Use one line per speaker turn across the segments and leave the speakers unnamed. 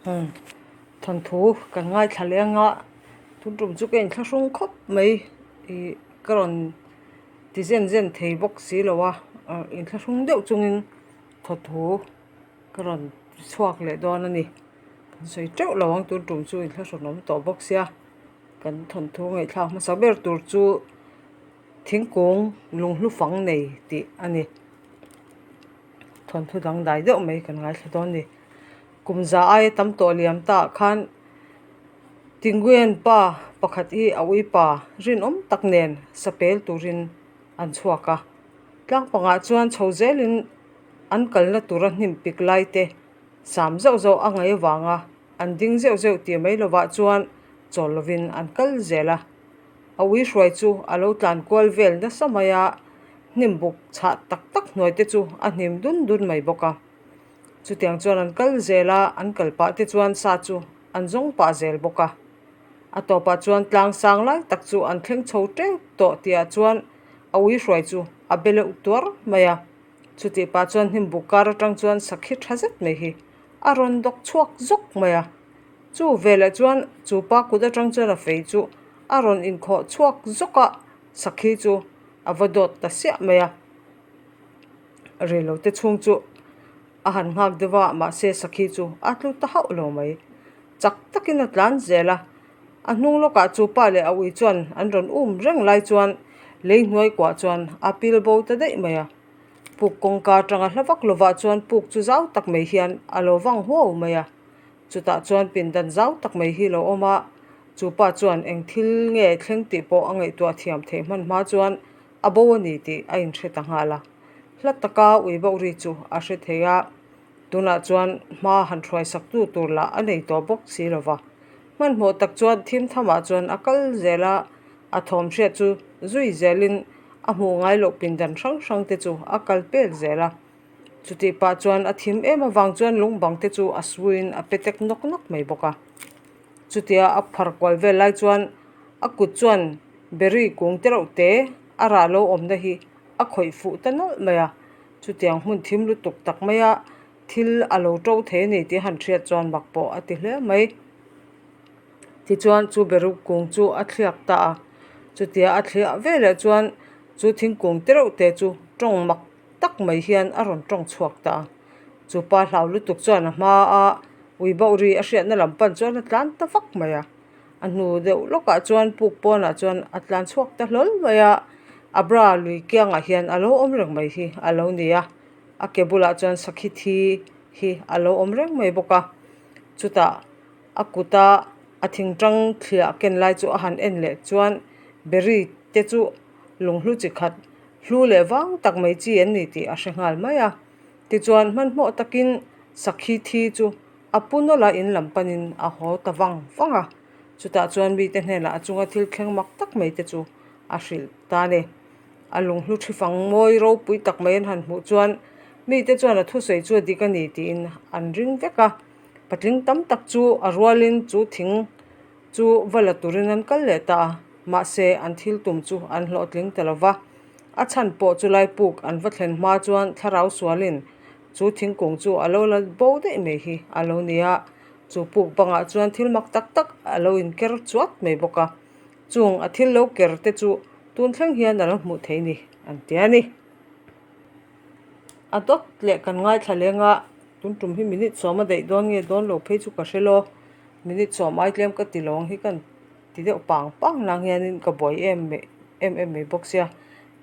Umm thawnthu kan ngaithla leng a tun tum chu ka inthlahrung khawp mai ih ka rawn ti zen zen thei bawk si lo a ah inthlahrung deuh chungin thawnthu ka rawn ti chhuak leh dawn a ni kan sawi teuh lo ang tun tum chu inthlahrun awm tawh bawk sia kan thawnthu ngaihthlak hmasa ber tur chu thingkung lunghlu fang nei tih a ni. Thawnthu dangdai deuh mai kan ngaithla dawn a ni. Kum za aia tam tawh liam ta ah khan Tinguian pa pakhat hi a uipa rinawm tak nen sapel turin an chhuak a. Tlang pangah chuan chho zelin an kalna tura hnim pik lai te sam zauh zauh a ngaih avanga an ding zeuh zeuh tih mai lovah chuan chawl lovin an kal zel a. A ui hruai chu a lo tlan kual vel nasa mai a, hnim buk chhah tak tak hnuai te chu a hnim dun dun mai bawk a. Chutiang chuan an kal zel a, an kal pah te chuan sa chu an zawng pah zel bawk a. A tawpah chuan tlang sang lai tak chu an thleng chho tep tawh tihah chuan a ui hruai chu a be leuh tuar mai a. Chutih pah chuan hnim buk kar atang chuan sakhi tha zet mai hi a rawn dawk chhuak zawk mai a. Chu veleh chuan chu pa kut atang chuan a fei chu a rawn inkhawh chhuak zawk a, sakhi chu a va dawt ta siah mai a. Reilote chhung chu a han nghak deuh a, mahse sakhi chu a tlu ta hauh lo mai. Chak takin a tlan zel a, a hnung lawkah chu pa leh a ui chuan an rawn um reng lai chuan lei hnuai kuah chuan a pil bo ta daih mai a. Puk kawngka atanga hla vak lovah chuan puk chu zau tak mai hian a lo vang huau mai a. Chutah chuan pindan zau tak mai hi lo awm a, chu pa chuan eng thil nge thleng tih pawh a ngaihtuah thiam theih hman hma chuan a bo a ni tih a inhre ta nghal a. Hla taka ui bauh ri chu a hre thei a, tunah chuan hma han hruai sak tu tur lah a nei tawh bawk si lo va. Hmanhmawh tak chuan thim thamah chuan a kal zel a, a thawm hriat chu zui zelin a hmuh ngai loh pindan hrang hrang te chu a kal pek zel a. Chutih pah chuan a thim em avang chuan lung bang te chu a suiin a pe tek nawk nawk mai bawk a. Chutia a phar kual vel lai chuan a kut chuan berry kung te reuh te a rah lo awmna hi a khawih fuh ta nawlh mai a. Chutiang hmun thim lutuk tak maia thil a lo to thei a ni tih a han hriat chuan mak pawh a ti hle mai. Tichuan chu berry kung chu a thliak ta a. Chutia a thliah veleh chuan chu thingkung te reuh te chu tawng mak tak mai hian a rawn tawng chhuak ta a. Chu pa hlau lutuk chuan a hma a ui bauh ri a hriatna lam pan chuan a tlan ta vak mai a. A hnu deuh lawkah chuan puk pawnah chuan a tlan chhuak ta hlawl mai a, a bra lui kiangah hian a lo awm reng mai hi a lo ni a. A ke bulah chuan sakhi thi hi a lo awm reng mai bawk a. Chutah a kuta a thingtang thliah ken lai chu a han en leh chuan berry te chu lunghlu chi khat Hlu leh vang tak mai chi an ni tih a hre nghal mai a. Tichuan hmanhmawh takin sakhi thi chu a pu nawlh a in lam panin a haw ta vang vang a. Chutah chuan mite hnenah a chunga thil thleng mak tak mai te chu a hrilh ta a ni. A lunghlu thi fang mawi ropui tak mai an han hmuh chuan mite chuan a thusawi chu a dik a ni tiin an ring vek a. Patling tam tak chu a rualin chu thing chu va la turin an kal leh ta a, mahse an thil tum chu an hlawhtling ta lo va. A chhan pawh chu lai puk an va thlen hma chuan thlarau sualin chu thingkung chu a lo la bo daih mai hi a lo ni a, chu puk bangah chuan thil mak tak tak a lo inker chuat mai bawk a, chung a thil lo ker te chu tun thleng hian a lo hmuh theih ni an ti a ni. A dawt leh kan ngaithla leng a, tun tum hi minute sawm a daih dawn nge dawn lo phei chu ka hre lo. Minute sawm ai tlem ka ti lawng hi kan ti deuh pang pang nang hianin ka buai em em em mai bawk sia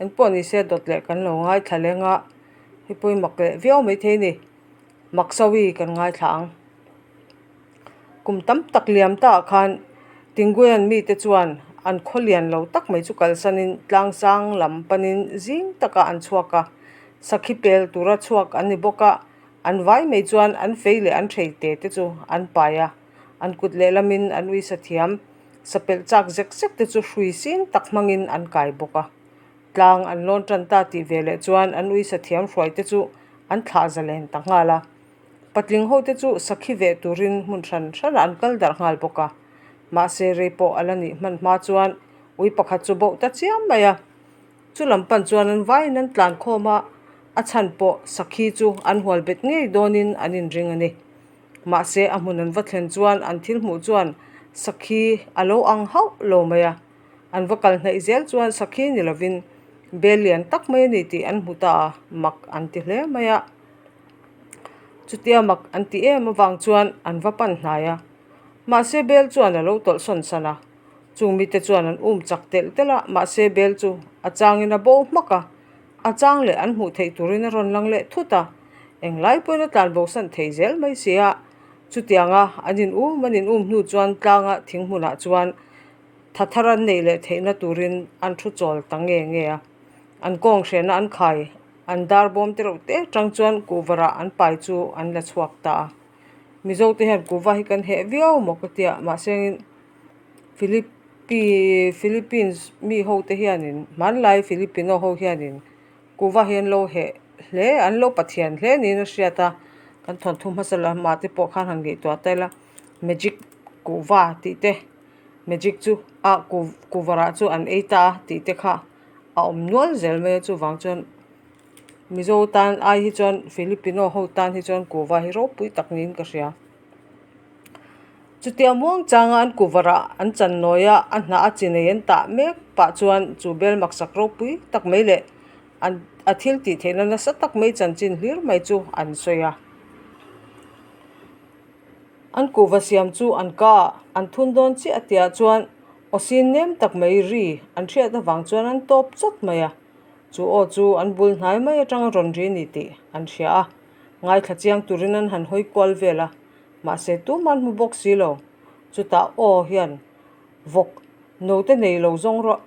engpawh ni se dawt leh kan lo ngaithla leng a hei pawh hi mak leh viau maithei a ni mak sawi kan ngaithla ang kum tam tak liam ta ah khan Tinguian mite chuan an khaw lian lo tak mai chu kalsanin tlang sang lam panin zing takah an chhuak a sakhi pel tura chhuak an ni bawk a. An vai mai chuan an fei leh an thei te te chu an pai a, an kut lehlamin an uisa thiam. Sapelh chak zek zek te chu hrui sin tak hmangin an kai bawk a. Tlang an lawn tan ta tih ve leh chuan an uisa thiam hruai te chu an thlah zalen ta nghal a. Patling ho te chu sakhi veh turin hmun hran hranah an kal darh nghal bawk a. Mahse rei pawh a la nih hman hma chuan ui pakhat chu boh ta chiam mai a. Chu lam pan chuan an vaiin an tlan khawm a, a chhan pawh sakhi chu an hual bet ngei dawnin an inring a ni. Mahse, a hmun an va thlen chuan an thil hmuh chuan sakhi a lo ang hauh lo mai a. An va kal hnaih zel chuan sakhi ni lovin bel lian tak mai a ni tih an hmu ta a, mak an ti hle mai a. Chutia mak an ti em avang chuan an va pan hnai a. Mahse, bel chuan a lo tawlhsawn san a. Chung mite chuan an um chak telh telh a, mahse bel chu a changin a bo hmak a. A chang leh an hmuh theih turin a rawn lang leh thut a, englai pawhin a tlan bosan thei zel mai si a. Chutianga an in um an in um hnu chuan tlanga thing hmunah chuan tha thar an neih leh theihna turin an thu chawl ta nge nge a. An kawng hrehna an khai, an dar bawm te reuh te atang chuan kuhvarah an pai chu an la chhuak ta a. Mizo te hian kuhva hi kan heh viau maw ka tia, mahse engin Philippi Philippines mi ho te hianin hmanlai Filipino ho hianin kuhva hi an lo heh hle an lo pathian hle niin a hriat a kan thawnthu hmasa lamah te pawh khan han ngaihtuah ta ila magic kuhva tih te magic chu ah kuh kuhva rah chu an ei ta a tih te kha a awm nual zel mai a chuvang chuan Mizo tan ai hi chuan Filipino ho tan hi chuan kuhva hi ropui tak niin ka hria. Chutia muang changa an kuvarah an chan nawi a, a hnah a chi nei an tah mek pah chuan chu bel maksak ropui tak mai leh an a thil tih theihna nasa tak mai chanchin hlir mai chu an sawi a. An kuhva siam chu an ka ah an thun dawn chiah tihah chuan aw sin nem tak mai ri an hriat avang chuan an tawp chawt mai a, chu aw chu an bul hnai mai atanga rawn ri a ni tih an hria a, ngaithla chiang turin an han hawi kual vel a. Mahse tumah an hmu bawk si lo. Chutah aw hian vawk note nei lo zawng rawh,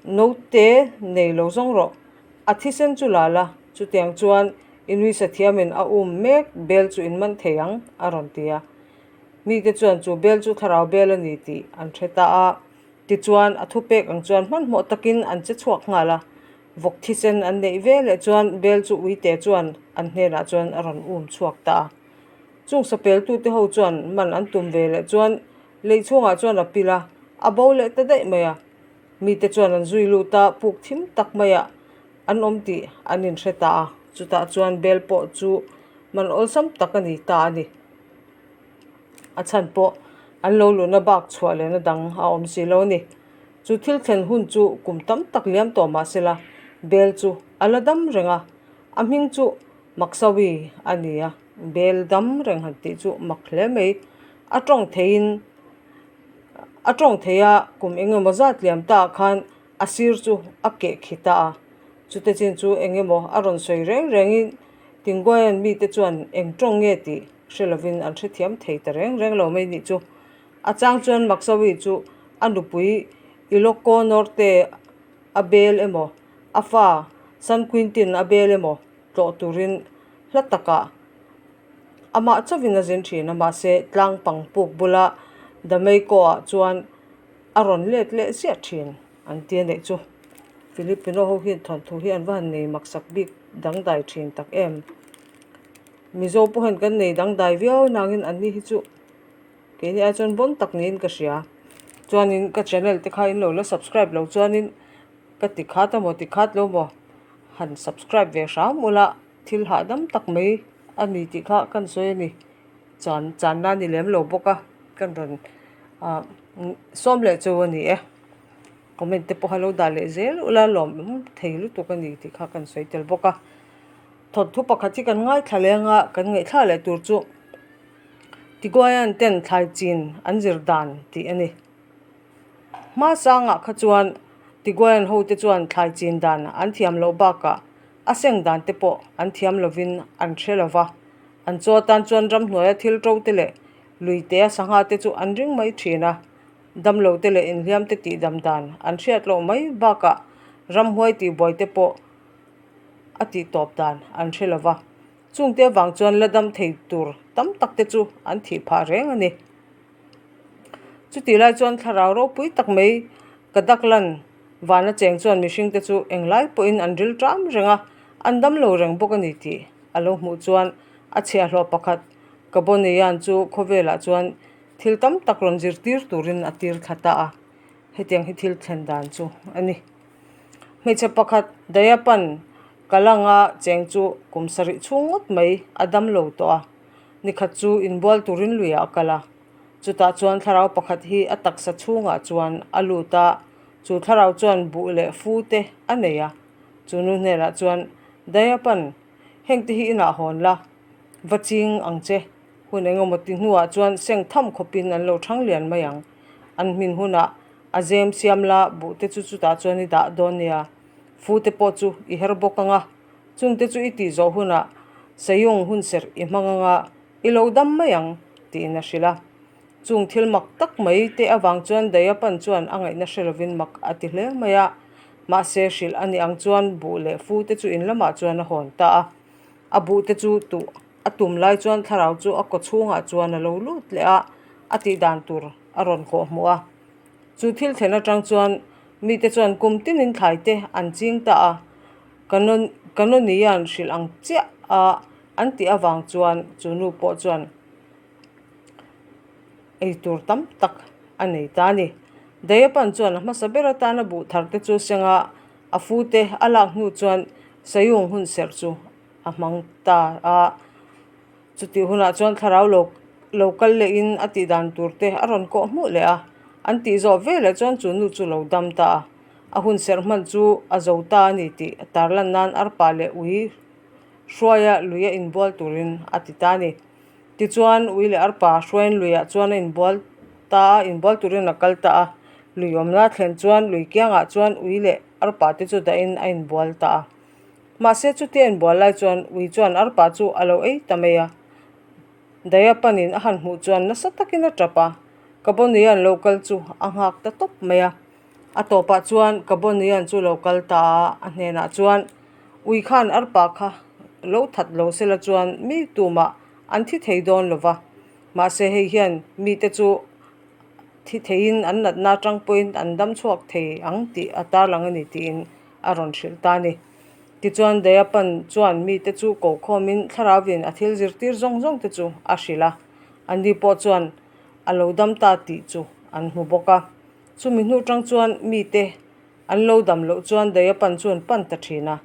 note nei lo zawng rawh, a thisen chu la la, chutiang chuan i nuisa thiamin a um mek bel chu in man thei ang a rawn ti a. Mite chuan chu bel chu thlarau bel a ni tih an hre ta a. Tichuan a thupek ang chuan hmanhmawh takin an che chhuak nghal a. Vawk thisen an neih ve leh chuan bel chu uite chuan an hnenah chuan a rawn um chhuak ta a. Chung sapeltute ho chuan man an tum ve leh chuan lei chhungah chuan a pil a, a bo leh ta daih mai a. Mite chuan an zui lut a, puk thim tak maiah an awm tih an inhre ta a, chutah chuan bel pawh chu man awlsam tak a ni ta a ni. A chhan pawh an lo luhna bak chhuah lehna dang a awm si lo a ni. Chu thil thlen hun chu kum tam tak liam tawh mah se la, bel chu a la dam reng a, a hming chu Maksawi a ni a, bel dam reng han tih chu mak hle mai. A tawng theiin a tawng thei a, kum eng emaw zat liam ta ah khan a sir chu a keh khi ta a. Chute chin chu eng emaw a rawn sawi reng rengin Tinguaian mite chuan eng tawng nge tih hre lovin an hrethiam thei ta reng reng lo mai nih chu. A chang chuan Maksawi chu a nupui Iloko Norte a bel emaw, a fa San Quintin a bel emaw tlawh turin hla takah amah chauhin a zin thin a, mahse tlang pang puk bula Dameiko-ah chuan a rawn let leh ziah thin an ti a neih chu. Filipino ho hian thawnthu hi an va han nei maksak bik dangdai thin tak em. Mizo pawh hian kan nei dangdai viau nangin anni hi chu Keini ai chuan bon tak niin ka hria. Chuanin ka channel te kha in lo la subscribe lo chuanin ka ti khat a maw ti khat lo maw han subscribe ve hram ula thil hahdam tak mai a ni tih kha kan sawi a ni. Chan channa a ni lem lo bawk a kan rawn ah sawm leh chu a ni e. Comment te pawh a lo dah leh zel ula lawmawm thei lutuk a ni tih kha kan sawi tel bawk a. Thawnthu pakhat hi kan ngaithla leng a kan ngaihthla leh tur chu. Tiguayan ten thlai chin an zir dan tih a ni. Hma sangah kha chuan Tiguayan ho te chuan thlai chin dan an thiam loh bakah a seng dan te pawh an thiam lovin an hre lo va. An chaw atan chuan ramhnuaia thil to te leh lui te a sangha te chu an ring mai thin a. Damlo te leh inhliam te tihdam dan an hriat loh mai bakah ramhuai tihbuai te pawh a tihtawp dan an hre lo va. Chungte avang chuan la dam thei tur tam tak te chu an thih phah reng a ni. Chutih lai chuan thlarau ropui tak mai Kadaklan vana cheng chuan mihring te chu englai pawhin an ril ṭam reng a, an dam lo reng bawk a ni tih a lo hmuh chuan a chhiahhlawh pakhat Kabonian chu khawvelah chuan thil tam tak rawn zirtir turin a tir thla ta a, hetiang hi thil thlen dan chu a ni. Hmeichhe pakhat Dayapan Kalanga cheng chu kum sarih chhung ngawt mai a dam lo tawh a. Nikhat chu inbual turin luiah a kal a. Chutah chuan thlarau pakhat hi a taksa chhungah chuan a lut a, chu thlarau chuan buh leh fu te a nei a. Chu nu hnenah chuan, Dayapan, hengte hi inah hawn la, va ching ang che. Hun engemaw ti hnuah chuan seng tham khawpin an lo thang lian mai ang. An hmin hunah a zem siam la, buh te chu chutah chuan i dah dawn nia. Fu te pawh chu i her bawk ang a, chungte chu i tih zawh hunah Sayung hunserh i hmang ang a, i lo dam mai ang, tiin a hrilh a. Chung thil mak tak mai te avang chuan Dayapan chuan a ngaihna hre lovin mak a ti hle mai a. Mahse hrilh a nih ang chuan buh leh fu te chu in lamah chuan a hawn ta a. A buh te chu tuh a tum lai chuan thlarau chu a kaw chhungah chuan a lo lut leh a, a tih dan tur a rawn kawh hmuh a. Chu thil thlen atang chuan mite chuan kum tinin thlai te an ching ta a, Kanonian hrilh ang chiah a an tih avang chuan chu nu pawh chuan ei tur tam tak a nei ta a ni. Dayapan chuan a hmasa ber atana buh thar te chu senga a fu te a lak hnu chuan Sayung hun serh chu a hmang ta a. Chutih hunah chuan thlarau lo lo kal lehin a tih dan tur te a rawn kawh hmuh leh a, an tih zawh veleh chuan chu nu chu lo dam ta a. A hun serh hman chu a zo ta a ni tih tarlan nan arpa leh ui hruaia lui a inbual turin a ti ta a ni. Tichuan ui leh arpa hruaiin luiah chuan a inbual ta a, inbual turin a kal ta a. Lui awmna thlen chuan lui kiangah chuan ui leh arpa te chu dahin a inbual ta a. Mahse chutia inbual lai chuan ui chuan arpa chu a lo ei ta mai a. Daya panin a han hmuh chuan nasa takin a tap a, Kabonian lo kal chu a nghak ta tawp mai a. A tawpah chuan Kabonian chu lo kal ta a, a hnenah chuan ui khan arpa kha lo that lo sela chuan mi tumah an thi thei dawn lo va. Mahse hei hian mite chu thi theiin an natna atang pawhin an dam chhuak thei ang tih a tarlang a ni tiin a rawn hrilh ta a ni. Tichuan Dayapan chuan mite chu ko khawmin thlarauin a thil zirtir zawng zawng te chu a hrilh a, anni pawh chuan a lo dam ta tih chu an hmu bawk a. Chumi hnu tang chuan mite an lo dam loh chuan Dayapan chu an pan ta thin a.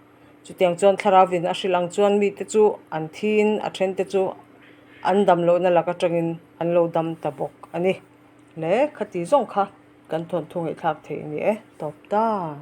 Chutiang chuan thlarauin a hrilh ang chuan mite chu an thiin a thente chu an dam lohna lak atangin an lo dam ta bawk a ni. Le khati zawng kha kan thawnthu ngaihthlak theih a ni e, tawp ta.